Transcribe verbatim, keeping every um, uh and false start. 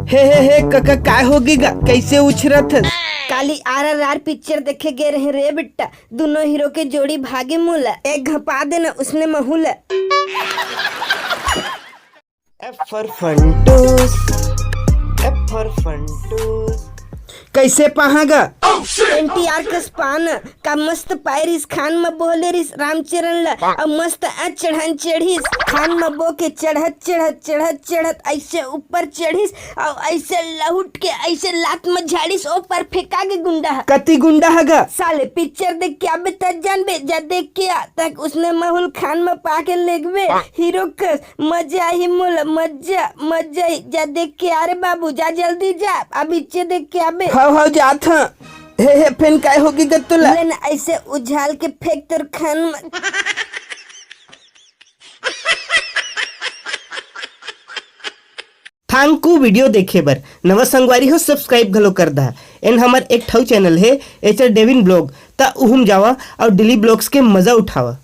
हे हे हे कका, काय होगे गा? कैसे उछरत हस? काली आर आर आर पिक्चर देखे गे रहे रे बेटा, दुनो हीरो के जोड़ी भागे मोला, एक घपा देना उसने महूला। F for Funtoos, F for Funtoos। कैसे पाहा गा? एन टी आर कस पान का मस्त पाय रिस, खान म बोले रिस रामचरण ला, अउ मस्त आ चढ़न चढ़िस। खान म बो के चढ़त चढ़त चढ़त चढ़त ऐसे ऊपर चढ़िस, अउ ऐसे लहुट के ऐसे लात म झाड़िस, ओ पर फेंका गे गुंडा ह। कति गुंडा ह गा? साले पिक्चर देख के आबे त जानबे, जा देख के आ, तक उसने महूल खान म पाके लेगबे हीरो कस। मजा आही मोला, मजा, मजा आही। जा देख के आ रे बाबू, जा जल्दी जा, अब इच्चे देख के आबे। हव हव जात हं। हे हे, फेन काय होगे गा तोला? ले न ऐसे उझाल के फेंक तोर खान म। Thank you video देखे बर। नवा संगवारी हो, subscribe घलो कर दहा। एन हमर एक ठऊ channel हे, एचर डेविन ब्लॉग, त उहुम जावा अउ डेली ब्लॉग्स के मजा उठावा।